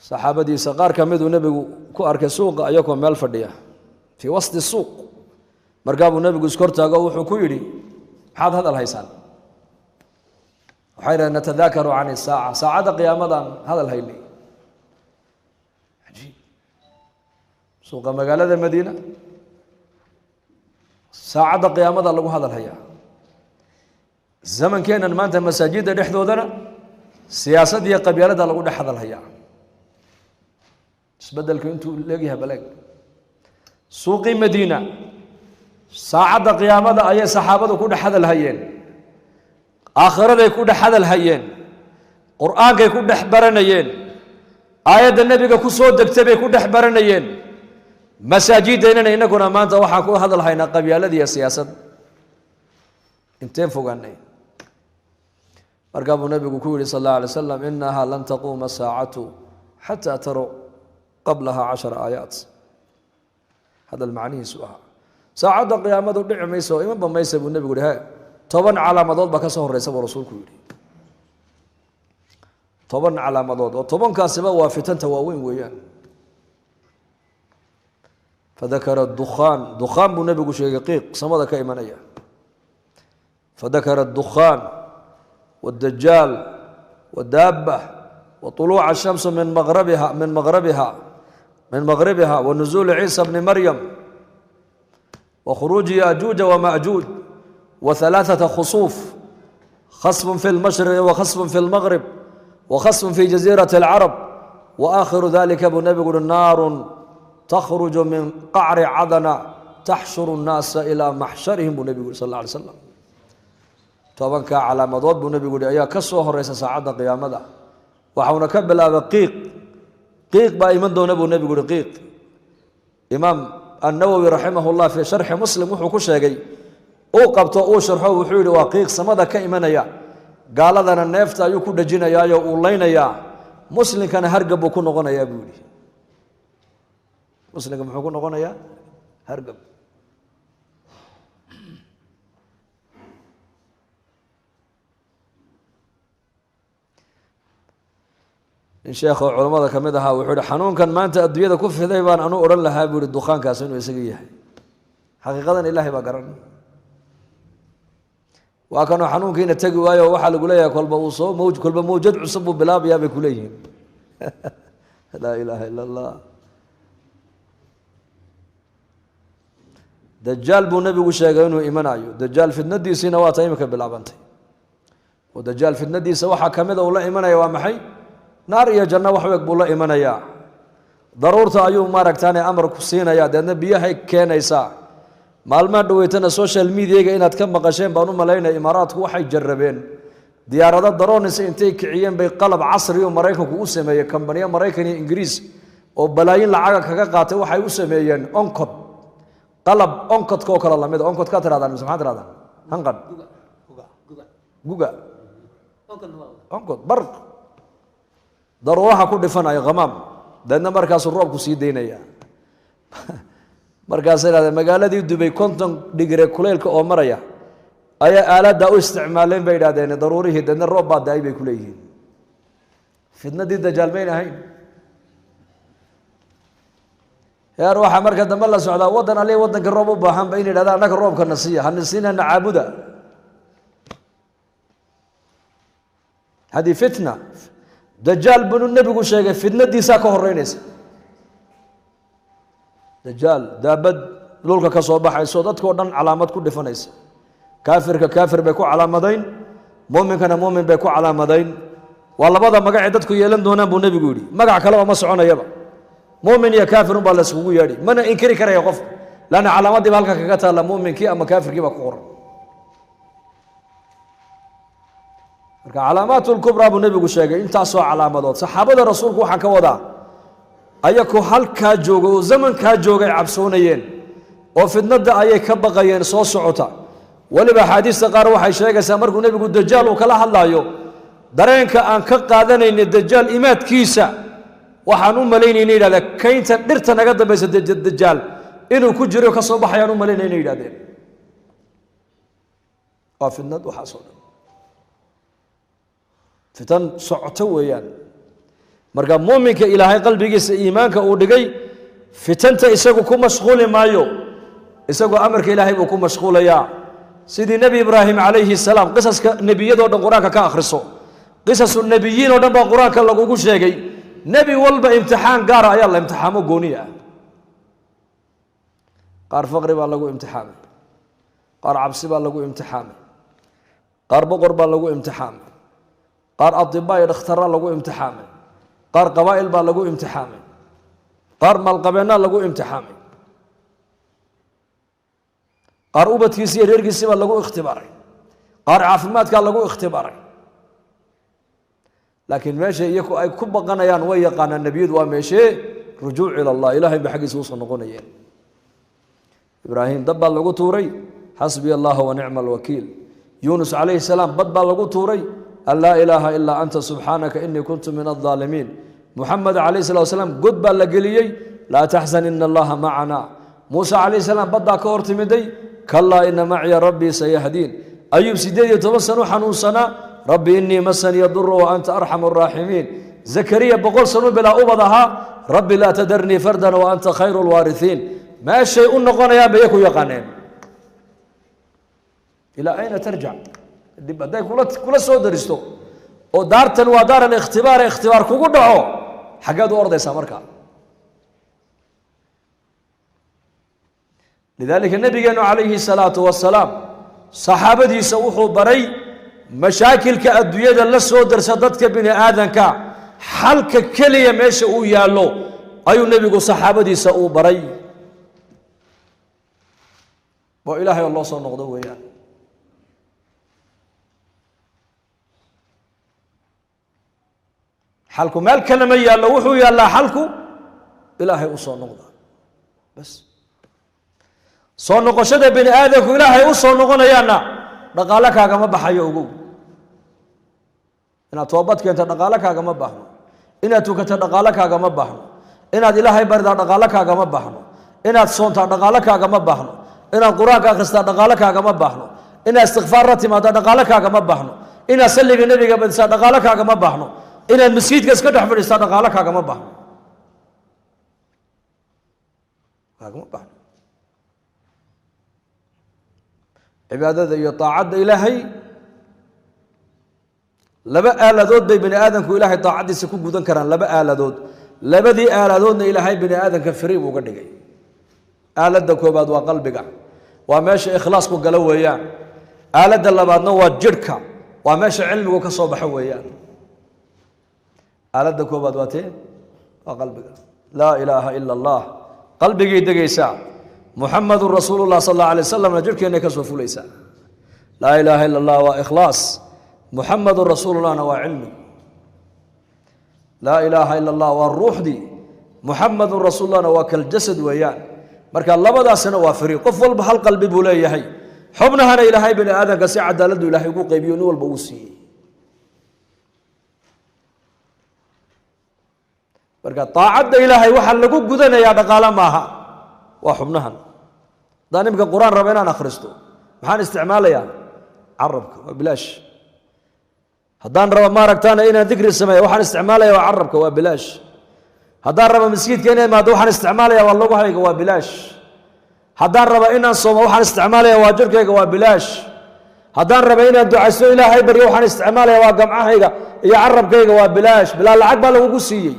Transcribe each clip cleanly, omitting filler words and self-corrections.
Saxaabadiisa qaar ka miduu nebigu ku arkay suuqa ayagoo meel fadhiya fii wasdi suuq. Markaa buu nebigu iskortaago, wuxuu ku yidhi: "Maxaad hadal haysaan?" Waxay dhahen: "Natadaakaru can isaaca, saacadda qiyaamadan hadal haynay." Cajiib! Suuqa magaalada Madiina saacadda qiyaamada lagu hadal hayaa. Zamankeennan maanta masaajidda dhexdoodana siyaasad iyo qabyaalada lagu dhex hadal hayaa. Isbedelku intuu leegyahay baleeg. Suuqii Madiina saacadda qiyaamada ayay saxaabadu ku dhex hadal hayeen, aakhiraday ku dhex hadal hayeen, qur-aankay ku dhex baranayeen, aayadda nebiga ku soo degtay bay ku dhex baranayeen. Masaajidaynana innaguna maanta waxaan ku hadal haynaa qabyaalada iyo siyaasad. Inteen fogaanay! Markaa buu nebigu ku yihi sal allahu alay slam: "Inaha lan taquuma saacatu xataa taru qablaha 10 aayaat." Hadal macnihiisu ahaa saacadda qiyaamadu dhici mayso oo imanba maysa buu nebigu yihi. He, 10 calaamadood baa ka soo horeysa buu rasuulku yidhi. 10 calaamadood oo tobankaasiba waa fitanta waaweyn weeyaan. Fadakara dukhaan, dukhaan buu nebigu sheegay, qiiq samada ka imanaya. Fadakara dukhaan wadajaal wadaaba waطuluuca الshamsu min maqribiha wanuzuuli ciisa bni maryam wakhuruuji yaajuuja wamaأjuuj وثلاثة خصوف: خصف في المشرق وخصف في المغرب وخصف في جزيرة العرب. وآخر ذلك buu nebigu uri: نار تخرج من قعر عدن تحشر الناس إلى محشرهم buu nebigu yuri sal alla alay slam. 10-kaa calaamadood buu nebigu yihi ayaa ka soo horeysa saacadda qiyaamada. Waxauna ka bilaabay qiiq. Qiiq baa iman doona buu nebigu yihi, qiiq. Imaam Annawowi raximah llah fii sharxi Muslim wuxuu ku sheegay, uu qabto, uu sharxo, wuxuu yihi: waa qiiq samada ka imanaya, gaaladana neefta ayuu ku dhejinayaayo uu laynayaa, muslimkana hargab buu ku noqonayaa buu yihi. Muslimka muxuu ku noqonayaa? Hargab. Nin sheekho culammada ka mid ahaa wuxuu yihi: "Xanuunkan maanta adduunyada ku fiday baan anu odhan lahaa," buu yihi, "dukhaankaas inuu isaga yahay." Xaqiiqadan Ilaahay baa garan. Waa kanoo xanuunkiina tegi waayo. Waxaa lagu leeyahay kolba uu soo mawj, kolba mawjad cusub buu bilaabayaa bay kuleeyihiin. Laa ilaaha ila allah. Dajaal buu nebigu sheegay inuu imanayo. Dajaal fitnadiisiina waa ta imika bilaabantay. Oo dajaal fitnadiisa waxaa kamida uu la imanaya waa maxay? Naar iyo janno wax weeg buu la imanayaa. Daruurta ayuu maaragtaane amar ku siinayaa, deedna biyahay keenaysaa. Maalmaha dhaweytana social mediaga inaad ka maqasheen baan u malaynaya. Imaaraadku waxay jarrabeen diyaarado drones intay kiciyeen bay qalab casri oo Maraykanku u sameeyey, kambaniyo Maraykan iyo Ingiriis oo balaayin lacaga kaga qaatay, waxay u sameeyeen onkod, qalab onkodka oo kale lamid a. Onkod kaa tirahdaan mise maxaa tirahdaan? Hanqan, guga, onkod, barq daruuraha ku dhifanayo, khamaam, deedna markaasuu roobku sii daynaya. Markaasay idhahdeen magaaladii Dubay 50 dhigre kuleylka oo maraya ayaa aaladda u isticmaaleen bay idhahdeen, daruurihii, deedna roob baa da-ay bay ku leeyihiin. Fitnadii dajaal mayn ahayn. Heer waxaa marka dambe la socdaa waddan alihi waddanka roob u baahanba in yidhahda: "Annaga roobka na siiya, hana siinana caabuda." Haddii fitna dajaal bunu nebigu sheegay, fitnadiisaa ka horeynaysa. Dajaal daabad dhulka ka soo baxayso, dadkao dhan calaamad ku dhifanaysa. Kaafirka kaafir bay ku calaamadayn, muuminkana muumin bay ku calaamadayn. Waa labada magacee dadku yeelan doonaan buu nebigu yidhi. Magac kale oo ma soconayaba, muumin iyo kaafir unbaa la iskugu yeedhi. Mana inkiri karaya qofku, lanna calaamadii ba halka kaga taalla, muuminkii ama kaafirkii baa ku qoran. Marka calaamaat lkubraa buu nebigu sheegay, intaasoo calaamadood. Saxaabada rasuulku, waxaan ka wadaa, ayakoo halkaa jooga oo zamankaa joogay cabsoonayeen oo fitnadda ayay ka baqayeen soo socota. Weliba axaadiista qaar waxay sheegaysaa markuu nebigu dajaal uu kala hadlaayo, dareenka aan ka qaadanayna dajaal imaadkiisa, waxaan u malaynayna yidhahdeen kaynta dhirta naga dambaysa dajaal inuu ku jiro, ka soo baxayaan u malaynayna yidhahdeen. Waa fitnad waxaasoo dhan, fitan socoto weeyaan. Marka muuminka Ilaahay qalbigiisa iimaanka uu dhigay, fitanta isagu ku mashquuli maayo, isagoo amarka Ilaahay buu ku mashquulayaa. Sidii Nebi Ibraahim calayhi salaam, qisaska nebiyadoo dhan Qur-aanka ka akhriso, qisasu nebiyiin oo dhan baa Qur-aanka lagugu sheegay. Nebi walba imtixaan gaara ayaa la imtixaamo gooniya ah. Qaar faqri baa lagu imtixaamay, qaar cabsi baa lagu imtixaamay, qaar boqor baa lagu imtixaamay, qaar atibaa iyo dhakhtarra lagu imtixaamay, qaar qabaa'il baa lagu imtixaamay, qaar maalqabeennaa lagu imtixaamay, qaar ubadkiisi iyo reerkiisii baa lagu ikhtibaaray, qaar caafimaadkaa lagu ikhtibaaray. Laakiin meesha iyaku ay ku baqanayaan way yaqaanaan nebiyadu waa meeshee, rujuuc ila Allah, Ilahay ba xaggiisa usoo noqonayeen. Ibraahim dab baa lagu tuuray, xasbiya allahu wa nicma alwakiil. Yuunus calayhi salaam bad baa lagu tuuray, an laa ilaaha ilaa anta subxaanaka inii kuntu min aldaalimiin. Muxamed calayhi salatu wasalaam god baa la geliyey, laa taxzan ina allaha macana. Muuse calayhi salaam baddaa ka hor timiday, kalaa ina maciya rabbii sayahdiin. Ayuub 18 sano xanuunsanaa, rabbi inii masaniya duru wa anta arxamu araaximiin. Zakariya 100 sano bilaa ubad ahaa, rabbi laa tadarnii fardan wa anta khayru lwaarihiin. Meeshay u noqonayaan bay ku yaqaaneen. Ilaa ayna tarjac? Dib hadday kula soo daristo oo daartan waa daar alikhtibaar, ikhtibaar kugu dhaco, xaggeed u ordaysaa markaa? Lidaalika nabigeenu calayhi salaatu wasalaam saxaabadiisa wuxuu baray mashaakilka adduunyada la soo darsa dadka bini aadanka, xalka keliya meesha uu yaallo ayuu nebigu saxaabadiisa uu baray. Waa Ilaahay oo loo soo noqdo weeyaan. Xalku meel kale ma yaallo, wuxuu yaallaa xalku Ilaahay u soo noqda bas. Soo noqoshada bini aadamku Ilaahay u soo noqonayaanna dhaqaale kaagama baxayo. Ogow, inaad toobad keento dhaqaale kaagama baahno, inaad tukato dhaqaale kaagama baahno, inaad Ilaahay baridaa dhaqaale kaagama baahno, inaad soontaa dhaqaale kaagama baahno, inaad Qur-aanka akhristaa dhaqaale kaagama baahno, inaad istikfaar la timaada dhaqaale kaagama baahno, inaad salliga nebiga badisaa dhaqaale kaagama baahno, inaad masjidka iska dhex fadhiistaa dhaqaale kaagama baahno, kaagama baahno. Cibaadada iyo taacadda Ilaahay laba aaladood bay bini aadamku Ilaahay taacaddiisa ku gudan karaan, laba aaladood. Labadii aaladoodna Ilaahay bini aadamka free buu uga dhigay. Aaladda koobaad waa qalbiga, waa meesha ikhlaasku galo weeyaan. Aaladda labaadna waa jidhka, waa meesha cilmigu ka soo baxo weeyaan. Aaladda koobaad waa tee? Waa qalbiga. Laa ilaaha ila Allah qalbigay degaysaa, Muxamadun rasuulullah sal alla alay wasalamna jidhkeennay ka soo fulaysaa. Laa ilaaha ila Allah waa ikhlaas, Muxamadun rasuulullahna waa cilmigu. Laa ilaaha ila Allah waa ruuxdii, Muxamadun rasuulullahna waa kaljasad weeyaan. Marka labadaasina waa free, qof walba hal qalbi buu leeyahay. Xubnahana Ilaahay bini aadamka si cadaaladdu Ilaahay ugu qaybiyo, nin walba uu siiyey. Marka taacadda Ilaahay waxaa lagu gudanayaa dhaqaale maaha, waa xubnahan. Haddaan imika Qur-aan raba inaan akhristo, maxaan isticmaalayaa? Carabka, waa bilaash. Haddaan raba maaragtaana inaan dikri sameeyo, waxaan isticmaalaya waa carabka, waa bilaash. Haddaan raba maskiidka inaan imaado, waxaan isticmaalaya waa lugahayga, waa bilaash. Haddaan raba inaan soomo, waxaan isticmaalaya waa jirkayga, waa bilaash. Haddaan raba inaan ducaysto, Ilaahay baryo, waxaan isticmaalaya waa gamcahayga iyo carabkayga, waa bilaash. Bilaa lacag baa lagugu siiyey.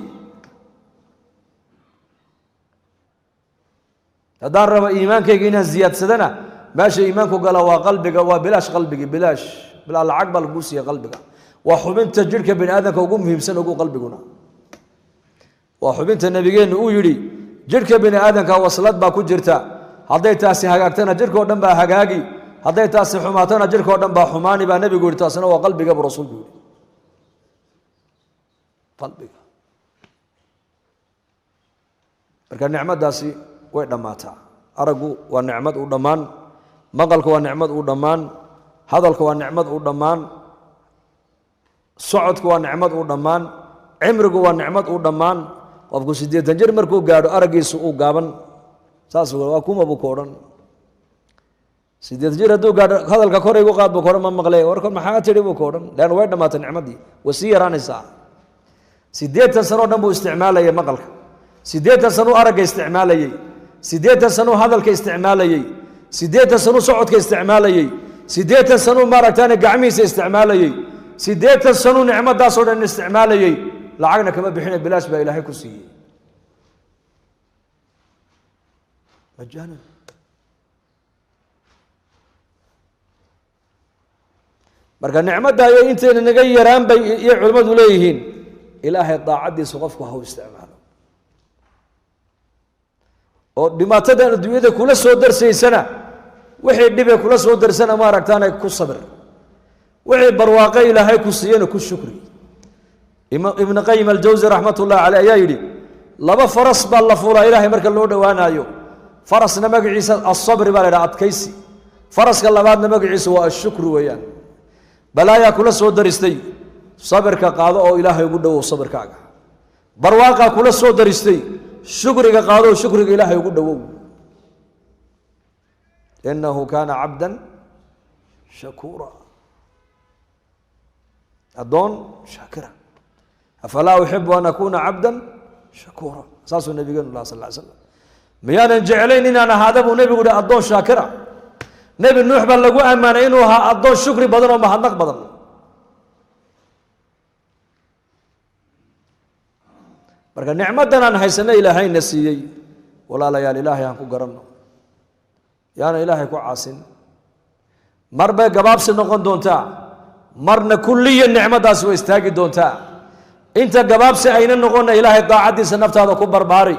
Haddaan raba iimaankayga inaan ziyaadsadana, meesha iimaanku gala waa qalbiga, waa bilaash. Qalbigii bilaash, bilaa lacag baa lagugu siiyey. Qalbiga waa xubinta jidhka bini aadamka ugu muhiimsan ugu. Qalbiguna waa xubinta nabigeennu uu yidhi jidhka bini aadamka waslad baa ku jirta, hadday taasi hagaagtana jidhkao dhan baa hagaagi, hadday taasi xumaatana jidhkao dhan baa xumaani baa nebigu yihi. Taasina waa qalbiga buu rasuulku yihi, qalbiga. Marka nicmadaasi way dhammaataa. Araggu waa nicmad uu dhammaan, maqalku waa nicmad uu dhammaan, hadalku waa nicmad uu dhammaan, socodku waa nicmad uu dhammaan, cimrigu waa nicmad uu dhammaan. Qofku 80 jir markuu gaadho araggiisu uu gaaban, saas waa kuma buu ku odhan. 80 jir hadduu gaadho, hadalka kor igu qaad buu ku odhan, ma maqlay, war kor maxaa tidhi buu ku odhan. Leanna way dhammaatay nicmaddii, way sii yaraanaysaa. 80 sano dhan buu isticmaalayay maqalka, 80 sano aragga isticmaalayay, 80 sano hadalka isticmaalayay, 80 sano socodka isticmaalayay, 80 sano maaragtaane gacmihiisa isticmaalayay, 80 sano nicmadaasoo dhan isticmaalayay. Lacagna kama bixina, bilaash baa ilaahay ku siiyey majaanan. Marka nicmadda ayo intayna naga yaraan bay iyo culimmadu leeyihiin, ilaahay daacaddiisa qofku ha u isticmaalo. Oo dhibaatadan adduunyada kula soo darsaysana, wixii dhibee kula soo darsana maaragtaane ku sabir, wixii barwaaqe ilaahay ku siiyana ku shukri. Ibn Qayim Aljawsi raxmatullahi caleyh ayaa yidhi, 2 faras baa la fuulaa ilaahay marka loo dhowaanayo. Farasna magaciisa asabri baa la yidhaha, adkaysi. Faraska labaadna magaciisa waa ashukri weeyaan. Balaayaa kula soo daristay, sabirka qaado oo ilaahay ugu dhowow sabirkaaga. Barwaaqaa kula soo daristay, shukriga qaado oo shukriga ilaahay ugu dhowow. Innahu kaana cabdan shakuura, addoon shaakira. Afalaa uxibu an akuuna cabdan shakuura, saasuu nabigeenu laha sal ly slam. Miyaanan jeclayn inaan ahaada buu nebigu yihi addoon shaakira. Nebi Nuux baa lagu ammaanay inuu ahaa addoon shukri badan oo mahadnaq badan. Marka nicmadan aan haysano ilaahayna siiyey, walaalayaal ilaahay aan ku garanno, yaana ilaahay ku caasin. Mar bay gabaabsi noqon doontaa, marna kulliya nicmadaasi way istaagi doontaa. Inta gabaabsi ayna noqonna ilaahay daacaddiisa naftaada ku barbaari.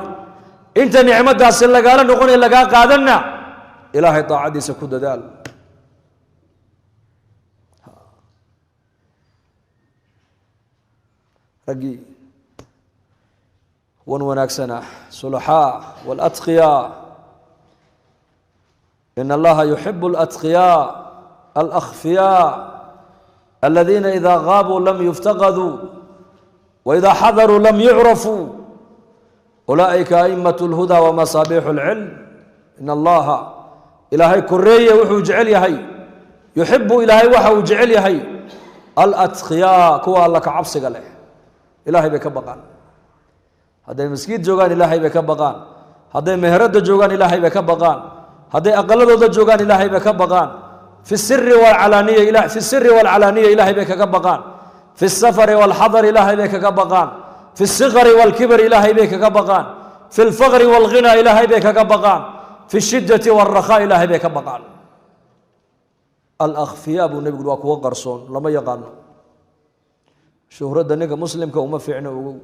Inta nicmadaasi lagaala noqonay lagaa qaadanna ilaahay daacaddiisa ku dadaal. Raggii wan wanaagsana, sulaxaa waalatqiyaa, in allaha yuxibu alatqiyaa alakhfiyaa aladiina idaa gaabuu lam yuftaqaduu waidaa xadaruu lam yucrafuu ulaa'ika a'imat alhudaa wamasaabiixu alcilm. In allaha ilaahay koreeye wuxuu jecel yahay, yuxibu ilaahay waxa uu jecel yahay alatqiyaa, kuwa alla ka cabsiga leh. Ilaahay bay ka baqaan. Hadday maskiid joogaan ilaahay bay ka baqaan, hadday meheradda joogaan ilaahay bay ka baqaan, hadday aqaladooda joogaan ilaahay bay ka baqaan. Fi siri waalcalaaniya, fi siri waalcalaaniya ilaahay bay kaga baqaan. Fi safari waalxadar ilaahay bay kaga baqaan. Fi sikari waalkibr ilaahay bay kaga baqaan. Fi lfaqri waalghina ilaahay bay kaga baqaan. Fi shiddati waalrakhaa ilaahay bay ka baqaan. Alakhfiyaa buu nebigu waa kuwa qarsoon, lama yaqaano. Shuhradda ninka muslimka uma fiicno ogow.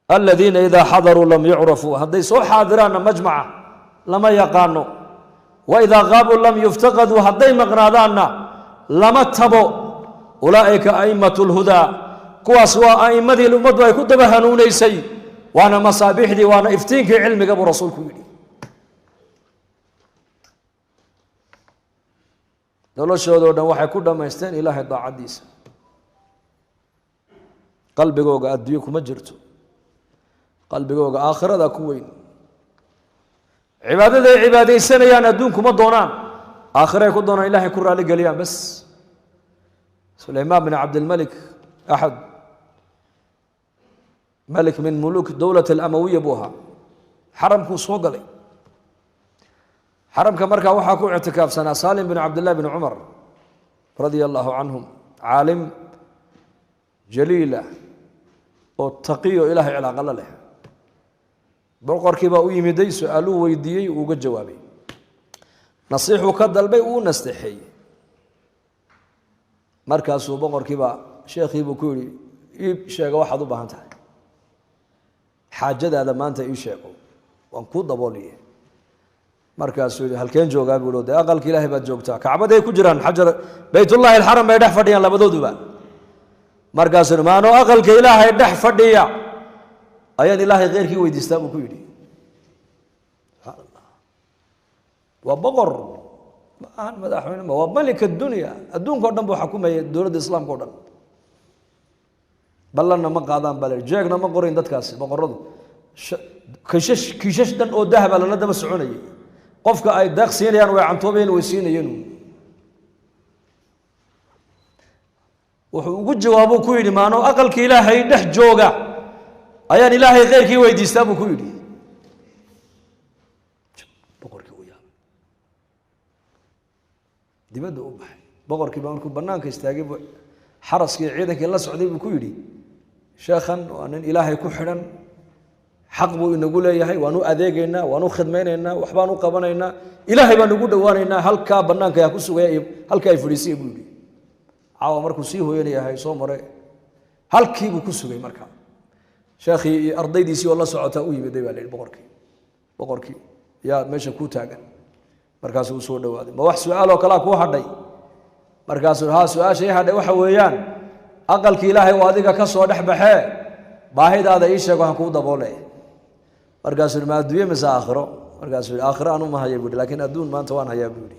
Aladiina idaa xadaruu lam yucrafuu, hadday soo xaadiraanna majmaca lama yaqaano. Wa idaa qaabuu lam yuftaqaduu, hadday maqnaadaanna lama tabo. Ulaa'ika a'immatu lhudaa, kuwaas waa a'immadii ummaddu ay ku daba hanuunaysay, waana masaabiixdii, waana iftiinkii cilmiga buu rasuulku yidhi. Noloshoodoo dhan waxay ku dhammaysteen ilaahay daacaddiisa. Qalbigooga adduunyo kuma jirto, qalbigooga aakhirada ku weyn. Cibaadaday cibaadaysanayaan adduun kuma doonaan, aakhiray ku doonaan, ilahay ku raali geliyaan bas. Sulaymaan bin Cabdilmalik, axad malik min muluuk dowlat alamawiya buu ahaa. Xaramkuu soo galay. Xaramka markaa waxaa ku ictikaafsanaa Saalim bin Cabdillahi bin Cumar radia allahu canhum, caalim jaliila oo taqiyo ilaahay cilaaqa la leh. Boqorkii baa u yimiday, su-aaluu weydiiyey, uu uga jawaabay, nasiixuu ka dalbay, uu nasteexeeyey. Markaasuu boqorkiibaa sheekhiibuu ku yidhi, ii sheego waxaad u baahan tahay, xaajadaada maanta ii sheego, waan kuu dabooliye. Markaasuu yidhi, halkeen joogaa buu yidhi, dee aqalka ilaahay baad joogtaa, kacbaday ku jiraan, xajar baytullahi alxaram bay dhex fadhiyaan labadooduba. Markaasuu yidhi, maanoo aqalka ilaahay dhex fadhiya ayaan ilaahay kheyrkii weydiistaa buu ku yidhi. Subxaan allah, waa boqor, ma ahan madaxweyne, ma waa malik addunya, adduunka o dhan buu xukumayay, dowladda islaamka o dhan. Ballanna ma qaadaan baa la yidhi, jeegna ma qorayn dadkaasi boqoradu. Kishash kiishash dhan oo dahaba lala daba soconayay. Qofka ay deeq siinayaan way cantoobayeen, way siinayeen. Wuxuu ugu jawaabuu ku yidhi, maanoo aqalka Ilaahay dhex jooga ayaan Ilaahay khayrkii weydiistaa buu ku yidhi. Boqorkii u yaabay, dibadda u baxay. Boqorkii baa markuu bannaanka istaagay buu xaraskii ciidankii la socday buu ku yidhi, sheekhan waa nin Ilaahay ku xidhan, xaq buu inagu leeyahay, waan u adeegaynaa, waan u khidmaynaynaa, waxbaan u qabanaynaa, Ilaahay baan ugu dhowaanaynaa, halkaa bannaanka yaa ku sugaya iyo halkaa ay fadhiisiya buu yidhi. Caawa markuu sii hooyanayahay soo maray, halkii buu ku sugay. Markaa sheekhii iyo ardaydiisii oo la socotaa u yimiday baa la yidhi boqorkii. Boqorkii yaa meesha kuu taagan. Markaasuu u soo dhowaaday. Ma wax su-aal oo kalea kuu hadhay? Markaasuu haa, su-aasha ii hadhay waxa weeyaan aqalkii Ilaahay oo adiga ka soo dhex baxee, baahidaada ii sheeg, waxaan kuu daboolay. Markaasuu ma adduunye mise aakhiro? Markaasuu yidhi, aakhiro anu ma haya buu yidhi, laakiin adduun maanta waan hayaa buu yidhi.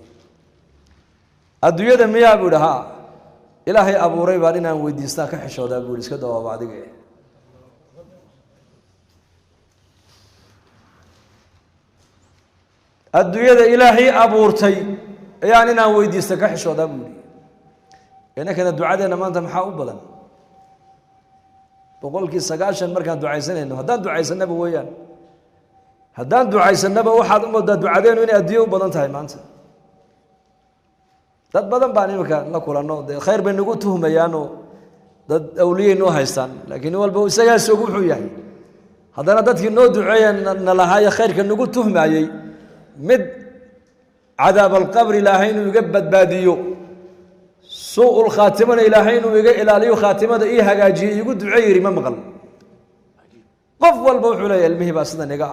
Adduunyada miyaa buu yidhi? Haa, Ilaahay abuuray baan inaan weydiistaan ka xishoodaa buu yidhi, iska dawaaba adiga. Adduunyada Ilaahay abuurtay ayaan inaan weydiista ka xishoodaa buu yidhi. Inankana ducadeenna maanta maxaa u badan? 90% markaan ducaysanayno, haddaan ducaysanaba weeyaan, haddaan ducaysanaba, waxaad u moodaa ducadeenu inay adduunye u badan tahay maanta. Dad badan baan iminka la kulanno, dee khayr bay nagu tuhmayaanoo dad awliyay noo haystaan, laakiin nin walba isagaas og wuxuu yahay. Haddana dadkii noo duceeya na lahaaye khayrka nagu tuhmayey, mid cadaab alqabri Ilaahay inuu iga badbaadiyo, suu-ul khaatimana Ilaahay inuu iga ilaaliyo, khaatimada ii hagaajiyo iigu duce yiri ma maqal. Qof walba wuxuu leeyahy ilmihii baa sidan iga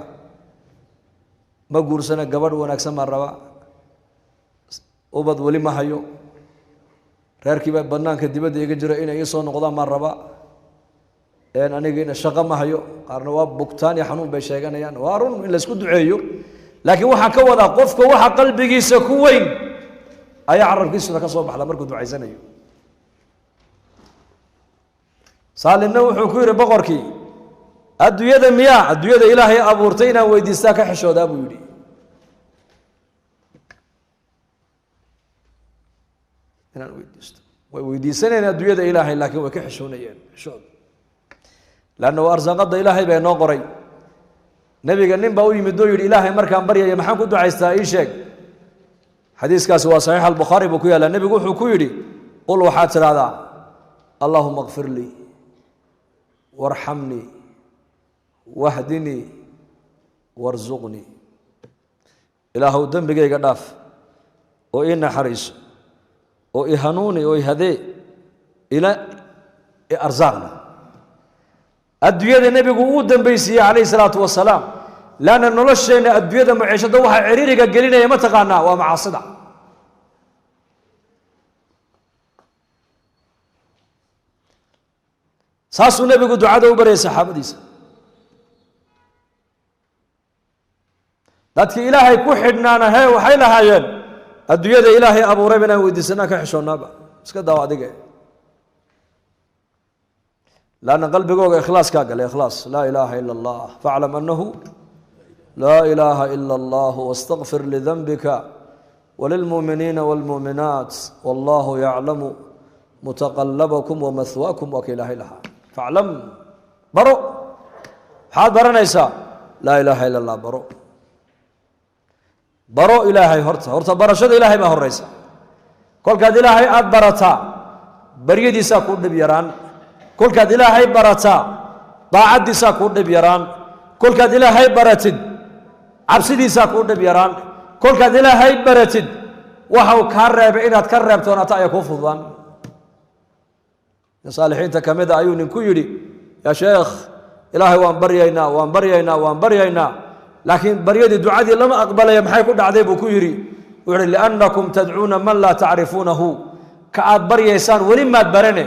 ma guursana, gabadh wanaagsan baan rabaa, ubad weli ma hayo, reerkiiba banaanka dibadda iga jiro inay ii soo noqdaan baan rabaa, anigiina shaqo ma hayo. Qaarna waa bugtaan iyo xanuun bay sheeganayaan. Waa run in laysku duceeyo, laakiin waxaan ka wadaa qofka waxa qalbigiisa ku weyn ayaa carabkiisuna ka soo baxda markuu ducaysanayo. Saalimna wuxuu ku yidhi boqorkii, adduunyada miyaa? Adduunyada Ilaahay abuurtay inaan weydiistaa ka xishoodaa buu yidhi. Inaan weydiisto way weydiisanayeen adduunyada Ilaahay, laakiin way ka xishoonayeen. Xishood leanna waa arsaaqada Ilaahay baa inoo qoray. Nebiga nin baa u yimid oo yidhi, Ilaahay markaan baryaya maxaan ku ducaystaa, ii sheeg. Xadiiskaasi waa saxiix Albukhaari buu ku yaallaa. Nebigu wuxuu ku yidhi, qul, waxaad tidhahdaa, allahuma kfir lii warxamnii wahdinii warsuqnii. Ilaahow dembigayga dhaaf oo ii naxariiso oo i hanuuni oo i hadee, ila i arsaaqna. Adduunyada nebigu uu dambaysiiyey calayhi salaatu wasalaam, leanna nolosheenna adduunyada maciishada waxaa ciriiriga gelinaya ma taqaanaa? Waa macaasida. Saasuu nebigu ducada u baryay saxaabadiisa. Dadkii Ilaahay ku xidhnaana hee waxay lahaayeen adduunyada Ilaahay abuurayba inaan weydiisanaan ka xishoonaaba, iska daawo adiga, lanna qalbigooga ikhlaaskaa galay, ikhlaas laa ilaaha ila allah. Faclam annahu laa ilaaha ila allah wastakfir lidanbika walilmuuminiina wاlmuuminaat wallahu yaclamu mutaqalabakum wamahwaakum. Waa ka Ilaahay lahaa faclam, baro. Maxaad baranaysaa? Laa ilaaha ila allah baro, baro Ilaahay horta. Horta barashada Ilaahay baa horeysa. Kolkaad Ilaahay aada barataa, baryadiisaa kuu dhib yaraan. Kolkaad Ilaahay barataa, daacaddiisaa kuu dhib yaraan. Kolkaad Ilaahay baratid, cabsidiisaa kuu dhib yaraan. Kolkaad Ilaahay baratid, waxau kaa reebay inaad ka reebtoonata ayaa kuu fududaan. Nin saalixiinta ka mid a ayuu nin ku yidhi, yaa sheekh, Ilaahay waan baryaynaa, waan baryaynaa, waan baryaynaa, laakiin baryadii ducadii lama aqbalaya, maxay ku dhacday buu ku yidhi. Wuxu uhi, liannakum tadcuuna man laa tacrifuunahu. Ka aad baryaysaan weli maad barane,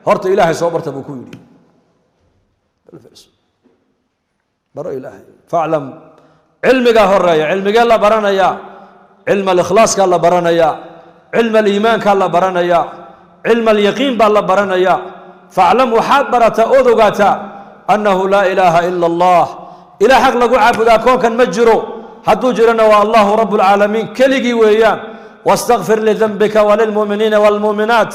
horta Ilaahay soo barta buu ku yidhi. Baro Ilaahay, faclam, cilmigaa horeeya. Cilmigee la baranayaa? Cilma alikhlaaskaa la baranayaa, cilma aliimaankaa la baranayaa, cilma alyaqiin baa la baranayaa. Faclam, waxaad barataa ood ogaataa annahu laa ilaaha ila allah. Ilaah xaq lagu caabudaa koonkan ma jiro, hadduu jirana waa allahu rabu lcaalamiin keligii weeyaan. Wastakfir lidanbika walilmu'miniina waalmu'minaat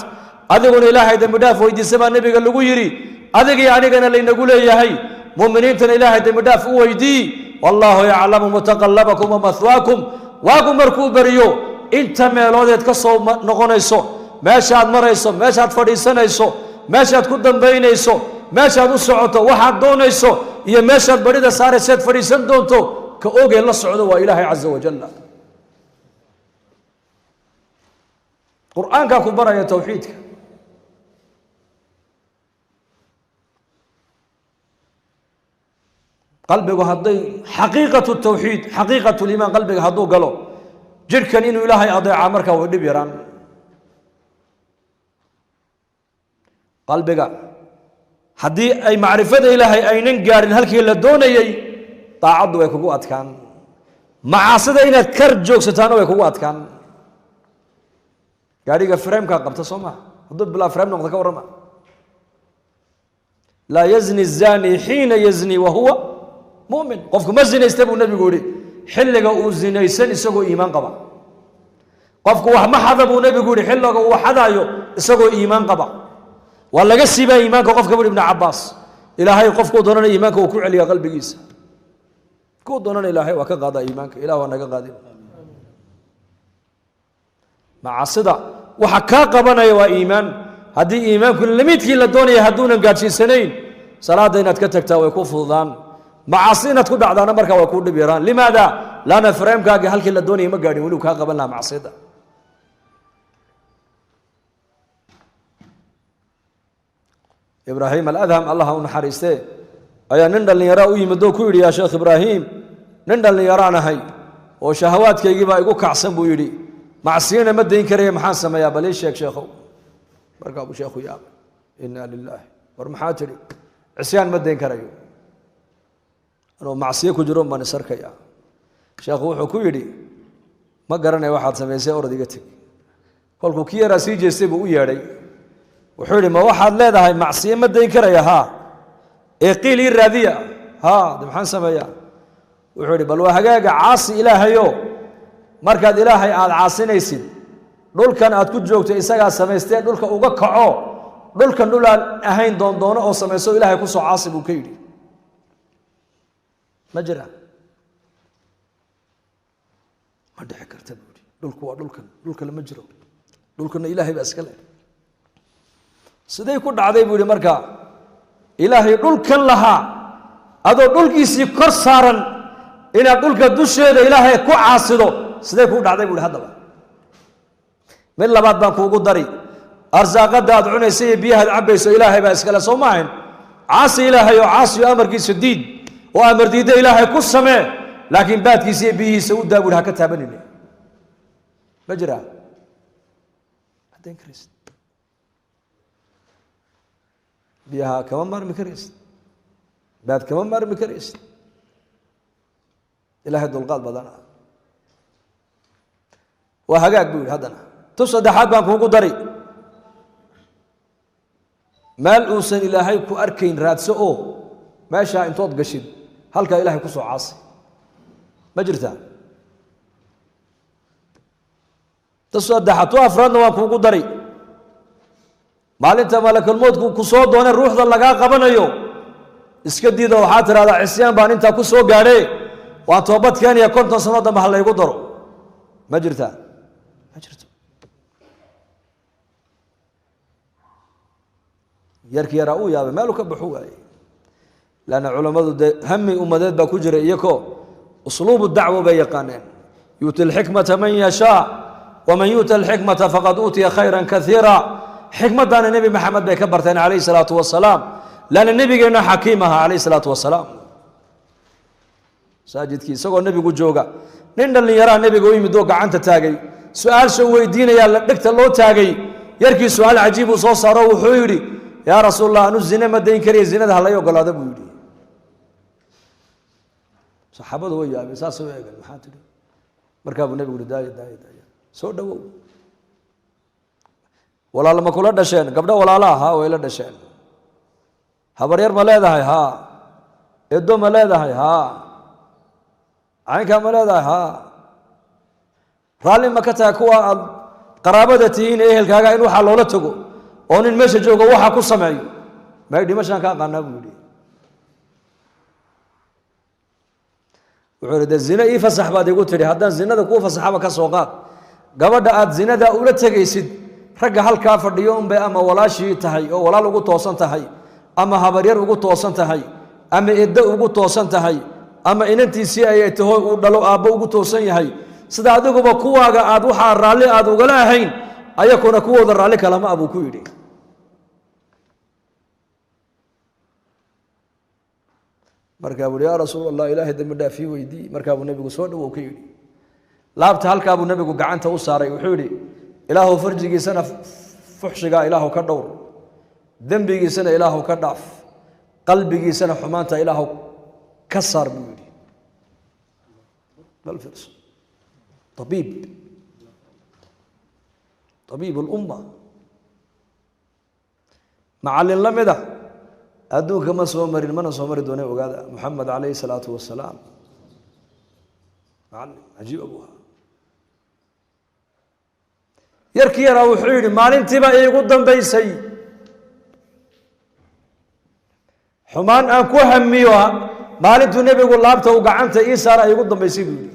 Adiguna Ilaahay dembi dhaaf weydiisa baa nebiga lagu yidhi, adigii anigana laynagu leeyahay. Mu'miniintana Ilaahay dembi dhaaf u weydii. Wallaahu yaclamu mutaqallabakum wa mahwaakum. Waagu markuu beriyo inta meeloodeed ka soo noqonayso, meeshaad marayso, meeshaad fadhiisanayso, meeshaad ku dambaynayso, meeshaad u socoto, waxaad doonayso iyo meeshaad barida saarayseed fadhiisan doonto, ka ogee la socdo waa Ilaahay caza wajalla. Qur-aankaa ku baraya tawxiidka. Qalbigu hadday xaqiiqatu tawxiid, xaqiiqatu liimaan qalbiga hadduu galo, jidhkan inuu Ilaahay adeecaa markaa way dhib yaraan. Qalbiga haddii ay macrifada Ilaahay aynan gaarin halkii la doonayey, daacaddu way kugu adkaan, macaasida inaad kar joogsataana way kugu adkaan. Gaadhiga framekaa qabta soo maha, hadduu bilaa frame noqdo ka warrama. Laa yazni zani xiina yazni wa huwa mu'min. Qofku ma zinaysta buu nebigu yihi xilliga uu zinaysan isagoo iimaan qaba. Qofku wax ma xada buu nebigu yihi xilliga uu xadaayo isagoo iimaan qaba. Waa laga siibaa iimaanka qofka, buri Ibnu Cabbaas. Ilaahay qofkuu doonana iimaanka uu ku celiyaa qalbigiisa, kuu doonana Ilaahay waa ka qaadaa iimaanka. Ilah waa naga qaadin. Macaasida waxa kaa qabanaya waa iimaan. Haddii iimaanku lamidkii la doonaya hadduunan gaadhsiisanayn, salaadda inaad ka tagtaa way ku fududaan, macaasi inaad ku dhacdaana markaa way kuu dhib yaraan. Limaada? Laana fareemkaagii halkii la doonaya ma gaadhin, weliu kaa qaban lahaa macsida. Ibraahim Aladham, Allah u naxariistee, ayaa nin dhallinyaraa u yimid oo ku yidhi: yaa Sheekh Ibraahim, nin dhallinyaraan ahay oo shahawaadkaygii baa igu kacsan, buu yidhi, macsiyana ma dayn karaya, maxaan sameeyaa? Bal ii sheeg, sheekhow. Markaa buu sheekhu yaabay. Inna lilaahi, war maxaa tidhi? Cisyaan ma dayn karayo, anuu macsiyo ku jiro baan isarkaya. Sheekhu wuxuu ku yidhi: ma garanaya waxaad samaysay, orod iga teg. Kolkuu kii yaraa sii jeestay buu u yeedhay, wuxuu yidhi: ma waxaad leedahay macsiyo ma dayn karaya? Haa. Ee qiil ii raadiya. Haa, de maxaan sameeyaa? Wuxuu yidhi: bal waa hagaaga, caasi Ilaahayo. Markaad Ilaahay aada caasinaysid, dhulkan aad ku joogto isagaa samaystee, dhulka uga kaco, dhulkan dhul aan ahayn doondoono oo samayso, Ilaahay kusoo caasi, buu ka yidhi. Ma jira, ma dhici karta, buu yidhi. Dhulku waa dhulkan, dhulkale ma jiro, dhulkana Ilaahay baa iska leh. Siday ku dhacday, buu yidhi, marka Ilaahay dhulkan lahaa adoo dhulkiisii kor saaran inaad dhulka dusheeda Ilaahay ku caasido, sidee kuu dhacday, buu yidhi. Haddaba mid labaad baan kuugu dari. Arsaaqadda aad cunaysa iyo biyahaad cabbayso Ilaahay baa iskale, soo ma ahayn? Caasi Ilaahay oo caasiyo amarkiisa diid oo amar diidda Ilaahay ku samee, laakiin baadkiisa iyo biyihiisa u daa, buu yidhi, ha ka taabanine. Ma jiraa? Haddayn karaysid biyaha kama maarmi karaysid, baad kama maarmi karaysid. Ilaahay dulqaad badana. Waa hagaag, buu yidhi. Haddana tu saddexaad baan kuugu dari. Meel uusan Ilaahay ku arkayn raadso oo meeshaa intood gashid halkaa Ilahay ku soo caasi. Ma jirtaa? Tu saddexaad, tu afraadna waan kuugu dari. Maalinta malakulmoodku ku soo doone ruuxda lagaa qabanayo, iska diida. Waxaa tidhahdaa: cisyaan baan intaa ku soo gaadhe, waan toobad keenaya, 50 sano dambe ha laygu daro. Ma jirtaa? Ma jirto. Yarkii yaraa uu yaabay, meeluu ka baxu waayey. Lanna culammadu dee hami ummadeed baa ku jira, iyakoo usluubu dacwo bay yaqaaneen. Yuuti alxikmata man yashaa, waman yuuta alxikmata faqad uutiya khayra kaiira. Xikmaddaana Nebi Maxamed bay ka barteen calayhi salaatu wasalaam, lanna nebigeenna xakiim ahaa calayhi salaatu wasalaam. Masaajidkii isagoo nebigu jooga, nin dhallinyaraa nebiga u yimid oo gacanta taagay, su-aalsha weydiinayaa la dhegta loo taagay. Yarkii su-aal cajiib uu soo saaro, wuxuu yidhi: yaa Rasuul Allah, anu zine ma dayn karaya, zinada halay ogolaado, buu yidhi. Saxaabadu way yaabeen, saasay u eegeen. Maxaa tidhi? Markaa buu nebigu uhi: daaya, daaya, daaya, soo dhowow. Walaal ma kula dhasheen? Gabdho walaala? Haa, way la dhasheen. Habaryar ma leedahay? Haa. Edo ma leedahay? Haa. Caynkaa ma leedahay? Haa. Raalli ma ka tahay kuwa aad qaraabada tihiin ee ehelkaaga in waxaa loola tago? oo nin meesha joogo waxa ku sameeyo may dhimashaan ka aqaanaa buu yidhi. Wuxuu yidhi, zina ii fasax baad igu tidhi, haddaan zinada kuu fasaxaba ka soo qaad, gabadha aad zinada ula tegaysid ragga halkaa fadhiyo unbay ama walaashii tahay oo walaal ugu toosan tahay, ama habaryar ugu toosan tahay, ama eddo ugu toosan tahay, ama inantiisii ay taho uu dhalo aabbo ugu toosan yahay. Sida adiguba kuwaaga aad waxaa raalli aad ugala ahayn, ayakuna kuwooda raalli kalama abuu ku yidhi. Markaa buu yaa rasuul allah, ilaahay dembi dhaaf ii weydii. Markaa buu nebigu soo dhowow ka yidhi. Laabta halkaa buu nebigu gacanta u saaray, wuxuu yidhi, ilaahu farjigiisana fuxshigaa ilaahu ka dhowr, dembigiisana ilaahu ka dhaaf, qalbigiisana xumaanta ilaahu ka saar buu yidhi. Bal fiirso, tabiib, tabiib alumma, macallin la mid ah adduunka ma soo marin, mana soo mari doone. Ogaada, Moxamed calayhi salaatu wasalaam macallin cajiib buu ahaa. Yarkii yaraa wuxuu yidhi, maalintiiba iigu dambaysay xumaan aan ku hamiyo, maalintuu nebigu laabta uu gacanta ii saara iigu dambaysay buu yidhi.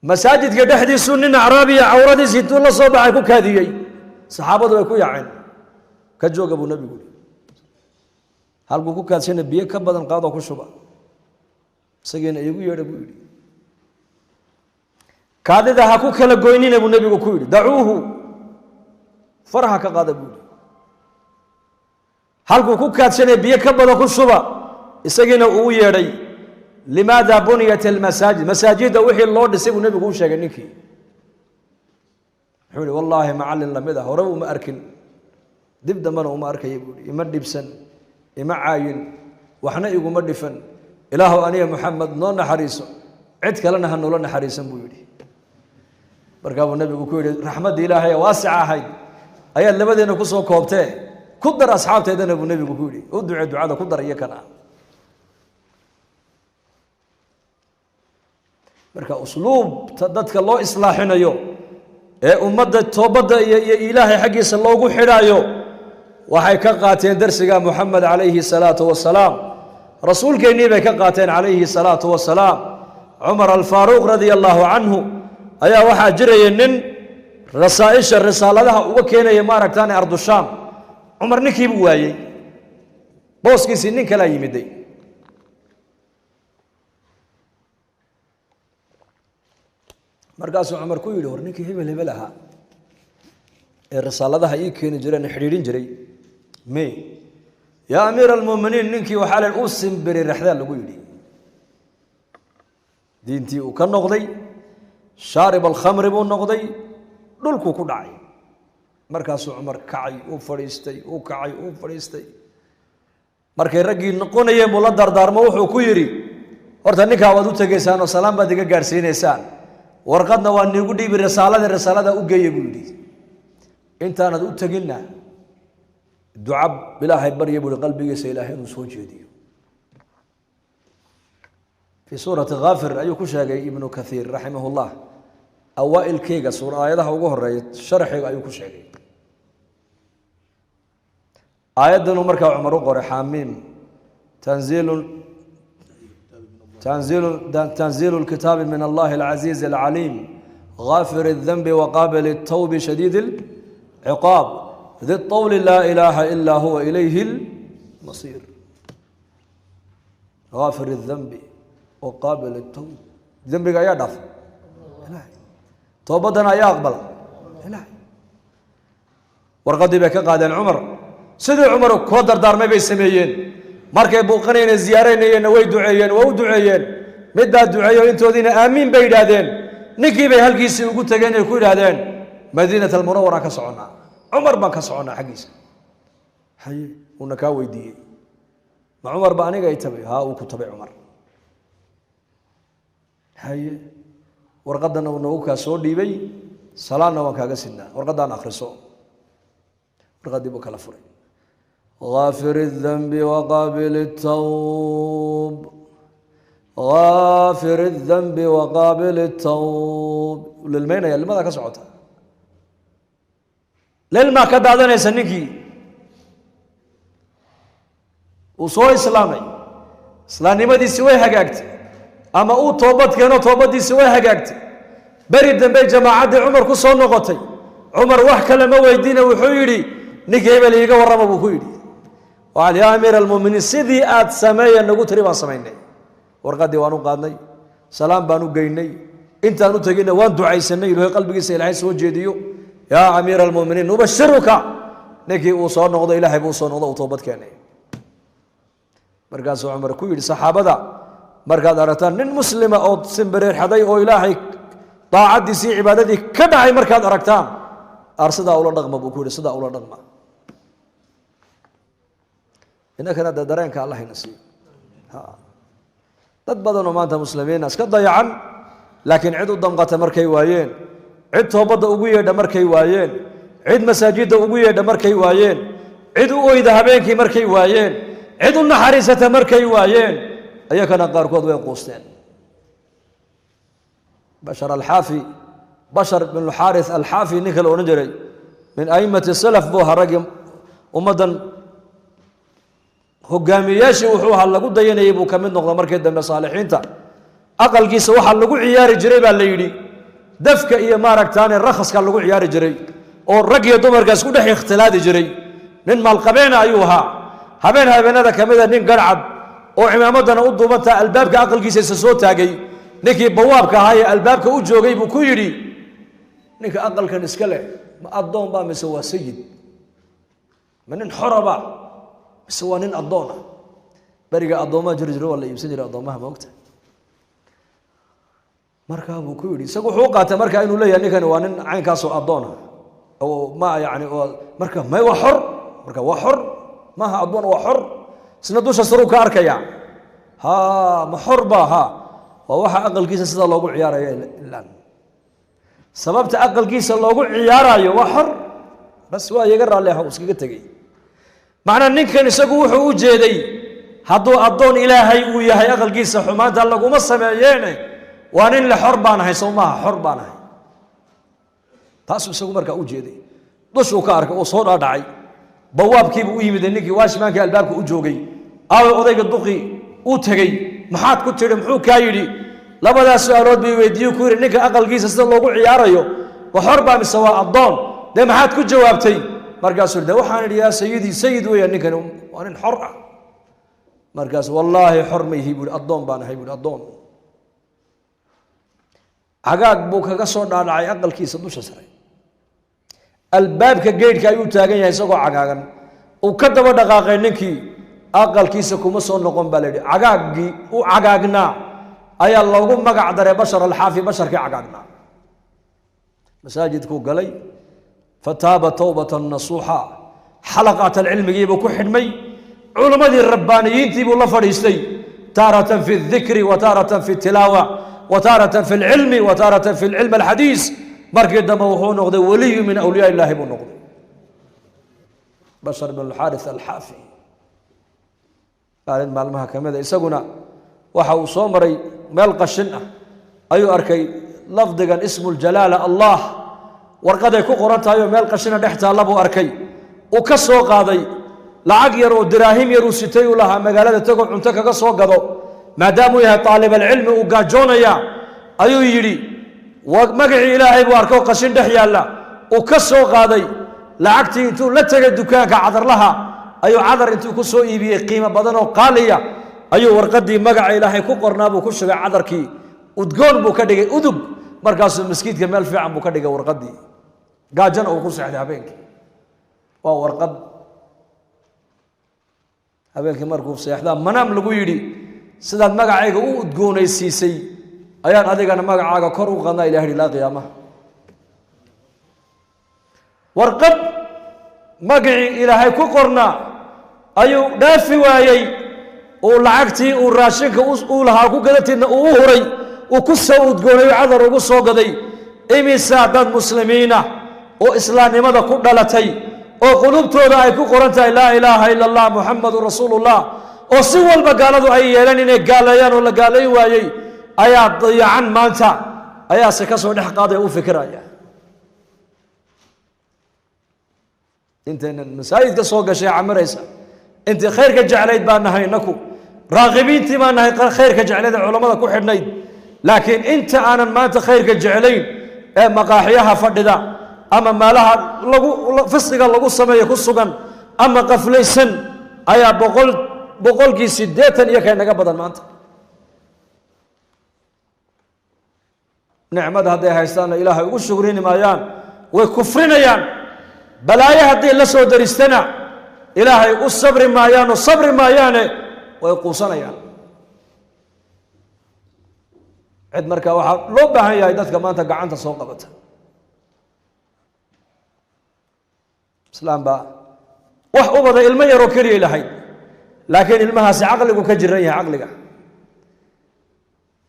Masaajidka dhexdiisuu nin acraabiya cawradiisi intuu la soo baxay ku kaadiyey, saxaabadu way ku yaaceen, ka jooga buu nebigu yihi. Halkuu ku kaadsana biyo ka badan qaadoo ku shuba, isagiina iigu yeedha buu yidhi. Kaadida ha ku kala goynina buu nebigu ku yidhi, dacuuhu, faraha ka qaada buu yidhi. Halkuu ku kaadsanaya biyo ka badan ku shuba, isagiina uu yeedhay. Limaada buniyat almasaajid, masaajidda wixii loo dhisay buu nebigu u sheegay ninkii. Wuxuu yihi, wallaahi macallin lamid ah horeba uma arkin, dib dambena uma arkaya buu yihi. Ima dhibsan, ima caayin, waxna iguma dhifan. Ilaahu aniga Moxamed noo naxariiso, cid kalena ha noola naxariisan buu yidhi. Markaa buu nebigu ku yidhi, raxmadda ilaahay ee waasica ahayd ayaad labadeena ku soo koobtee, ku dar asxaabteedana buu nebigu ku yidhi. U ducee, ducada ku dar iyo kana. Marka usluubta dadka loo islaaxinayo ee ummadda toobadda iyo ilaahay xaggiisa loogu xidhaayo waxay ka qaateen darsiga Moxamed calayhi salaatu wasalaam, rasuulkeennii bay ka qaateen calayhi salaatu wasalaam. Cumar Alfaaruuq radia allahu canhu ayaa waxaa jiraya nin rasaa'isha risaaladaha uga keenaya maaragtaan ardushaam. Cumar ninkiibuu waayey, booskiisii nin kalaa yimiday. Markaasuu Cumar ku yidhi, hor ninkii hebel hebel ahaa ee risaaladaha ii keeni jireen xidhiidhin jiray me? Yaa amiira almuuminiin, ninkii waxaa la u simbiri rexdaa lagu yidhi, diintii uu ka noqday, shaarib alkhamri buu noqday, dhulkuu ku dhacay. Markaasuu Cumar kacay, uu fadhiistay, uu kacay, uu fadhiistay. Markay raggii noqonayeen buu la dardaarmo, wuxuu ku yidhi, horta ninkaa waad u tegaysaan oo salaam baad iga gaadhsiinaysaan, warqadna waa niigu dhiibi, risaalada risaalada u geeya buu yidhi. Intaanad u teginna duca ilaahay barya buu yihi, qalbigiisa ilaahay inuu soo jeediyo. Fii suurati Khaafir ayuu ku sheegay Ibnu Kathiir raximah llah, awaa'ilkeyga suur aayadaha ugu horeeya sharxiga ayuu ku sheegay. Aayaddanuu markaa Cumar u qoray, xaamiim, tanziilu tanziilu lkitaabi min allahi alcasiizi alcaliim, gaafir الdanbi waqaabil الtawbi, shadiid اlciqaab, di طawli, laa ilaaha ilaa huwa, ilayhi اlmasiir. Gaafir الdanbi waqaabil الtawb, dembiga ayaa dhaafa ilahay, toobaddana ayaa aqbala ilahay. Warqaddii bay ka qaadeen Cumar, sidii Cumar kula dardaarmay bay sameeyeen. Markay buuqanayeen ziyaaranayeenna way duceeyeen, waa u duceeyeen. Mid baa duceeyo, intoodiina aamiin bay yidhaahdeen. Ninkii bay halkiisii ugu tegeen ay ku yidhaahdeen, Madiinat Almunawaraan ka soconnaa, Cumar baan ka soconnaa xaggiisa. Haye, uuna kaa weydiiyey, ma Cumar ba aniga ay tabay? Haa, uu ku tabay Cumar. Haye, warqaddana uu noogu kaa soo dhiibay, salaadna waan kaaga sidnaa, warqaddaan akhriso. Warqaddii buu kala furay, غافر الذنب وقابل التوب. Gaafir اdanbi waqaabil tawb. Lilmaynaya, lilmadaa ka socota, lilmaa ka daadanaysa. Ninkii uu soo islaamay, islaamnimadiisi way hagaagtay, ama uu toobad keeno, toobaddiisi way hagaagtay. Beri dambe jamaacaddii Cumar ku soo noqotay. Cumar wax kale ma weydiina, wuxuu yidhi: "Ninkii hebel iiga warrama," buu ku yidhi. Waxaa: "Yaa amiir almuminiin, sidii aad sameeya nagu tiri baan samaynay. Warqaddii waan u qaadnay, salaam baan u geynay, intaan u teginna waan ducaysanay Ilahay qalbigiisa Ilaahay soo jeediyo. Yaa amiir almuminiin, nubashiruka, ninkii uu soo noqdo, Ilaahay buu soo noqdo, uu toobad keenay." Markaasuu Cumar ku yidhi saxaabada: "Markaad aragtaan nin muslima oo simbireerxaday oo Ilaahay daacaddiisii, cibaadadii ka dhacay, markaad aragtaan, aar sidaa ula dhaqma," buu ku yidhi, "sidaa ula dhaqma." Innakana dee dareenka Allah ina siiyo. Dad badanoo maanta muslimiina iska dayacan, laakiin cid u damqata markay waayeen, cid toobadda ugu yeedha markay waayeen, cid masaajidda ugu yeedha markay waayeen, cid u oyda habeenkii markay waayeen, cid u naxariisata markay waayeen, ayakana qaarkood way quusteen. Bashar Alxaafi, Bashar bin Xaarith Alxaafi, ninka la odhan jiray, min a'immati salaf buu ahaa, raggii ummaddan hogaamiyeyaashii wuxuu ahaa lagu dayanayay buu ka mid noqda markii dambe saalixiinta. Aqalkiisa waxaa lagu ciyaari jiray, baa la yidhi, dafka iyo maaragtaane rakhaska lagu ciyaari jiray, oo rag iyo dumarka isku dhex ikhtilaadi jiray. Nin maalqabeena ayuu ahaa. Habeen habeenada ka mida nin garhcad oo cimaamadana u duubantaa albaabka aqalkiisa isa soo taagay. Ninkii bawaabka ahaa ee albaabka u joogay buu ku yidhi: "Ninka aqalkan iska leh ma addoon baa mise waa sayid? Ma nin xoraba mise waa nin addoon ah?" Beriga addoommaha jiri jiro, waa la iibsan jiray addoommaha, maogta. Markaa buu ku yidhi, isagu wuxuu u qaatay markaa inuu leeyahay ninkani waa nin caynkaasoo addoon ah oo ma yani marka may waa xor, marka waa xor, maaha addoon, waa xor. Isna dusha saruu ka arkaya. Ha, ma xor ba ha? Waa waxa aqalkiisa sida loogu ciyaarayo, ilaan sababta aqalkiisa loogu ciyaarayo waa xor. Bas, waa iyaga raalli ah, iskaga tegey. Macnaa ninkan isagu wuxuu u jeeday hadduu addoon Ilaahay uu yahay, aqalkiisa xumaanta laguma sameeyeene. Waa nin le xor baan ahay, sow maaha? Xor baan ahay, taasuu isagu markaa u jeeday. Dushuu ka arkay oo soo dhaadhacay. Bawaabkiibuu u yimid, ninkii waashmaankii albaabka u joogay. Aaway odayga duqi? Uu tegey. "Maxaad ku tidhi? Muxuu kaa yidhi?" "Labadaas su-aalood bay weydiiye," ku yidhi, "ninka aqalkiisa sida loogu ciyaarayo ma xor baa mise waa addoon?" "Dee maxaad ku jawaabtay?" Markaasuu de "Waxaan idhi, yaa sayidii, sayid weeyaan ninkani, waa nin xor ah." Markaas "Wallaahi xor ma ihi," buuhi, "addoon baan ahay," buuhi, "addoon." Cagaag buu kaga soo dhaadhacay aqalkiisa dusha sare. Albaabka geydhka ayuu taagan yahay isagoo cagaagan. Uu ka daba dhaqaaqay ninkii, aqalkiisa kuma soo noqon, baa la yidhi. Cagaaggii u cagaagnaa ayaa loogu magac daray Bashar Alxaafi, basharkii cagaagnaa. Masaajidkuu galay, fataaba towbatan nasuuxa. Xalaqaat alcilmigiibuu ku xidhmay, culimmadii rabbaaniyiintii buu la fadhiistay, taaratan fi اdikri wa taaratan fi tilaawa wa taaratan fi اlcilmi wa taaratan fi lcilm alxadiis. Markii dambe wuxuu noqday waliyu min awliyaa illahi buu noqday, Bashar bin Alxaaris Alxaafi. Maalin maalmaha ka mida isaguna waxa uu soo maray meel qashin ah ayuu arkay lafdigan ismu ljalaala Allah, warqaday ku qoran tahay oo meel qashina dhex taalla buu arkay. Uu ka soo qaaday lacag yar oo diraahim yar uu sitay, uu lahaa magaalada tago cunto kaga soo gado, maadaamuu yahay taalibalcilmi, uu gaajoonaya ayuu yidhi. Magacii Ilaahay buu arkay oo qashin dhex yaalla. Uu ka soo qaaday lacagtii, intuu la tegay dukaanka cadarlaha ayuu cadar intuu ku soo iibiyey qiimo badan oo qaaliya, ayuu warqaddii magaca Ilaahay ku qornaa buu ku shubay cadarkii, udgoon buu ka dhigay, udug. Markaasuu maskiidka meel fiican buu ka dhigay warqaddii. Gaajana uu ku seexday habeenkii. Waa warqad. Habeenkii markuu seexdaa manaam lagu yidhi: "Sidaad magacayga u udgoonaysiisay ayaan adigana magacaaga kor u qadnaa," Ilah yidhi, ilaa qiyaamaha. Warqad magacii Ilaahay ku qornaa ayuu dhaafi waayey. Uu lacagtii uu raashinka uu lahaa ku gadatidna uu u huray, uu ku soo udgoonayo, cadar ugu soo gaday. Imisaa dad muslimiina oo islaamnimada ku dhalatay oo qulubtooda ay ku qoran tahay laa ilaaha ila allah, Muxamadun rasuulullah, oo si walba gaaladu ay yeeleen inay gaaleeyaan oo la gaalayn waayey ayaa dayacan maanta, ayaase ka soo dhex qaaday oo u fikiraya. Intaynan masaajidka soo gashay camiraysa, intii khayrka jeclayd baa nahay inaku, raaqibiintii baa nahay khayrka jeclayd ee culammada ku xidhnayd. Laakiin inta aanan maanta khayrka jeclayn ee maqaaxiyaha fadhida ama meelaha lagu fisqiga lagu sameeyo ku sugan ama qaflaysan ayaa 180% iyo kay naga badan maanta. Nicmada hadday haystaanna ilaahay ugu shukrini maayaan, way kufrinayaan. Balaayo hadday la soo daristana ilaahay u sabri maayaan oo sabri maayaane way quusanayaan. Cid markaa waxaa loo baahan yahay dadka maanta gacanta soo qabata. Islaam baa wax u bada ilmo yaroo keliyay lahayd, laakiin ilmahaasi caqligu ka jiran yahay, caqliga.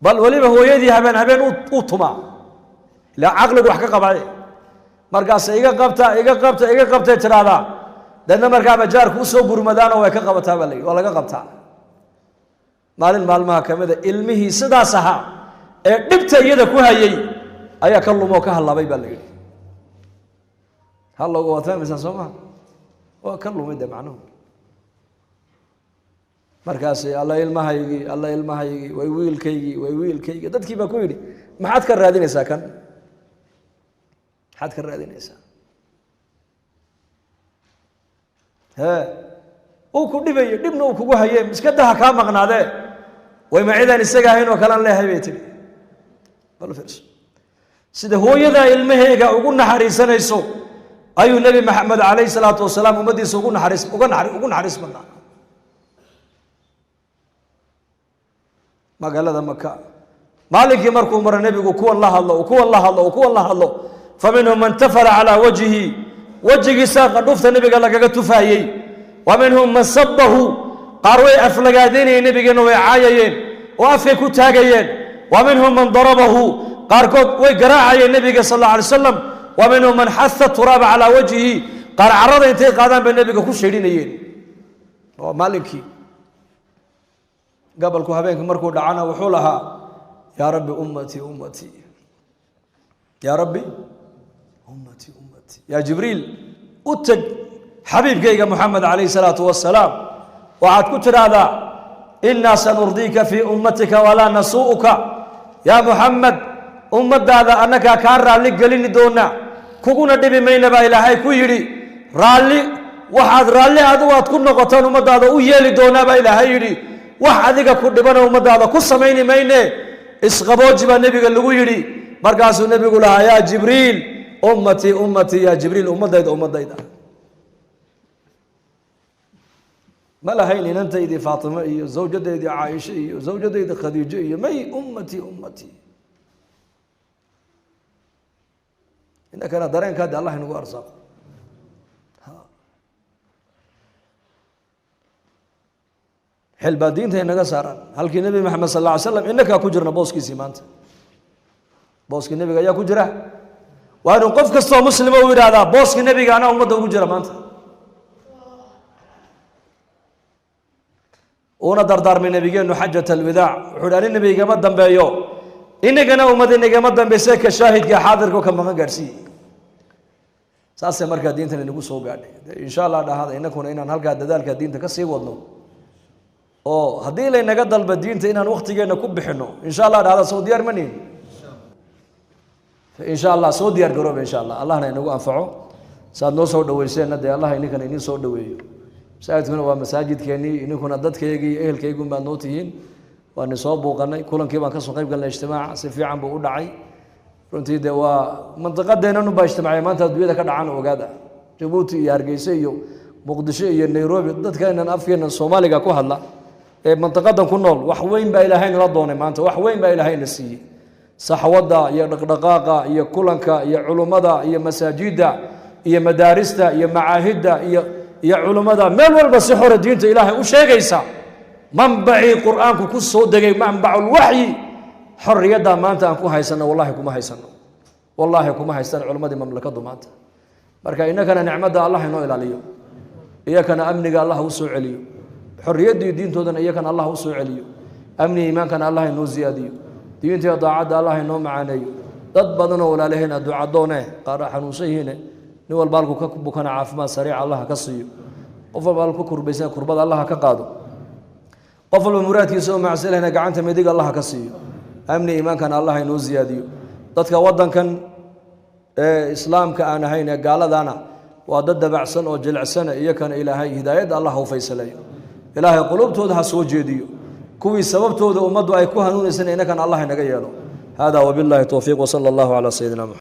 Bal weliba hooyadii habeen habeen u tumaa, ilaa caqligu wax ka qabaaye. Markaas iga qabta, iga qabta, iga qabtay tiraahdaa, deedna markaaba jaarku usoo gurmadaanoo way ka qabataa baa la yidhi, waa laga qabtaa. Maalin maalmaha ka mida ilmihii sidaas ahaa ee dhibta iyada ku hayay ayaa ka lumoo ka hallaabay baa la yidhi. Hallowga waad fahmaysaan soo maha? Waa ka lumay dee macnuhu. Markaasi alla ilmahaygii, alla ilmahaygii, way wiilkaygii, way wiilkaygii. Dadkii baa ku yidhi maxaad ka raadinaysaa kan? Maxaad ka raadinaysaa? Hee, uu ku dhibayo, dhibna uu kugu haye, iska daha kaa maqnaadee. Way ma cidaan isaga ahayn oo kalaan leehay bay tihi. Bal fiirso sida hooyadaa ilmaheyga ugu naxariisanayso ayuu Nebi Maxamed calayhi salaatu wasalaam ummaddiisa ugu naxariis uga naxari ugu naxariis badnaa. Magaalada Maka maalinkii markuu maro nebigu kuwan la hadlo, kuwan la hadlo, kuwan la hadlo, fa minhum man tafala calaa wajhihi, wejigiisa qadhufta nebiga lagaga tufaayey. Wa minhum man sabahu, qaar way aflagaadaynayeen nebigeena, way caayayeen oo afkay ku taagayeen. Wa minhum man darabahu, qaarkood way garaacayeen nebiga sal alla alay wasalam. Wa minhum man xatha turaaba calaa wajhihi, qaar carrada intay qaadaan bay nebiga ku sheedhinayeen. Waa maalinkii gabalku habeenka markuu dhacana wuxuu lahaa yaa rabbi ummatii ummatii, yaa rabbi ummatii ummatii, yaa Jibriil u teg xabiibkayga Moxamed calayhi salaatu wasalaam, waxaad ku tidhaahdaa innaa sanurdiika fii ummatika walaa nasuu'uka. Yaa Muxamed, ummaddaada annagaa kaa raalli gelini doona, kuguna dhibi mayna baa Ilaahay ku yidhi. Raalli waxaad raalli adigu aad ku noqotaan ummaddaada u yeeli doonaa baa Ilaahay yidhi. Wax adiga ku dhibana ummaddaada ku samayni mayne, isqabooji baa nebiga lagu yidhi. Markaasuu nebigu lahaa yaa Jibriil ummatii ummatii, yaa Jibriil ummadayda ummadayda. Ma lahayn inantaydii Faatimo iyo zawjadaydii Caaisha iyo zawjadaydii Khadiijo iyo may, ummatii ummatii. Innakana dareenkaa de Allah inagu arsaaqo. Xil baa diinta inaga saaran, halkii Nebi Maxamed sal alla ly slam inakaa ku jirna booskiisii maanta, booskii nebiga ayaa ku jira. Waa inuu qof kastoo muslima u yidhaahdaa booskii nebiga anaa ummadda ugu jira maanta. Uuna dardaarmay nebigeenu xajat alwidaac, wuxuu hi ani nebi igama dambeeyo, inagana ummad inagama dambayse, ka shaahidka xaadirka ka maqan gaadhsiiye. Saasay markaa diintan inagu soo gaadhay. Insha allah dhahada inakuna inaan halkaa dadaalka diinta ka sii wadno, oo haddii laynaga dalba diinta inaan waktigeena ku bixino insha allah dhahda soo diyaar ma nihin? Insha allah soo diyaar garooba insha allah. Allahna inagu anfaco. Saad noo soo dhaweyseenna dee allah ininkan idin soo dhaweeyo. Masaajidkuna waa masaajidkeenii, ininkuna dadkaygii iyo ehelkaygun baad noo tihiin. Waan soo buuqanay, kulankii baan kasoo qayb galnay, ijtimaaca si fiican buu u dhacay runtii. Dee waa mandiqadeennan unbaa ijtimaacay maanta adduunyada ka dhacan, ogaada. Jabuuti iyo Hargeysa iyo Muqdisho iyo Nairobi, dadkeenan afkeenan Soomaaliga ku hadla ee mandiqadan ku nool, wax weyn baa Ilaahay nala doonay maanta, wax weyn baa Ilaahay na siiyey. Saxwadda iyo dhaqdhaqaaqa iyo kulanka iyo culummada iyo masaajidda iyo madaarista iyo macaahidda iyo culummada meel walba si xora diinta Ilaahay u sheegaysa, manbacii Qur-aanku ku soo degay, manbaculwaxyi, xorriyaddaa maanta aan ku haysano wallahi kuma haysano, wallaahi kuma haystaan culimmadii mamlakadu maanta. Marka innakana nicmadda allah inoo ilaaliyo, iyakana amniga allah u soo celiyo. Xorriyaddii diintoodana iyakan Allah u soo celiyo. Amni iimaankana Allah inoo ziyaadiyo. Diintiiyo daacadda Allah inoo macaaneeyo. Dad badanoo walaalaheena ducadoone qaar xanuunsan yihiine, nin walba halkuu ka bukana caafimaad sariic Allah ka siiyo. Qof walba halku kurbaysan kurbada Allah ka qaado. Qof walba muraadkiisa oo macsilahna gacanta midig Allah ka siiyo. Amni iimaankana Allah inoo ziyaadiyo. Dadka waddankan ee islaamka aan ahayn ee gaaladana waa dad dabacsan oo jilicsana, iyakana Ilaahay hidaayadda Allah u faysalayo. Ilaahay qulubtooda ha soo jeediyo. Kuwii sababtooda ummaddu ay ku hanuunaysana inakana Allah inaga yeelo. Hada wabillahi towfiiq, wsala allahu calaa sayidina Muxamed.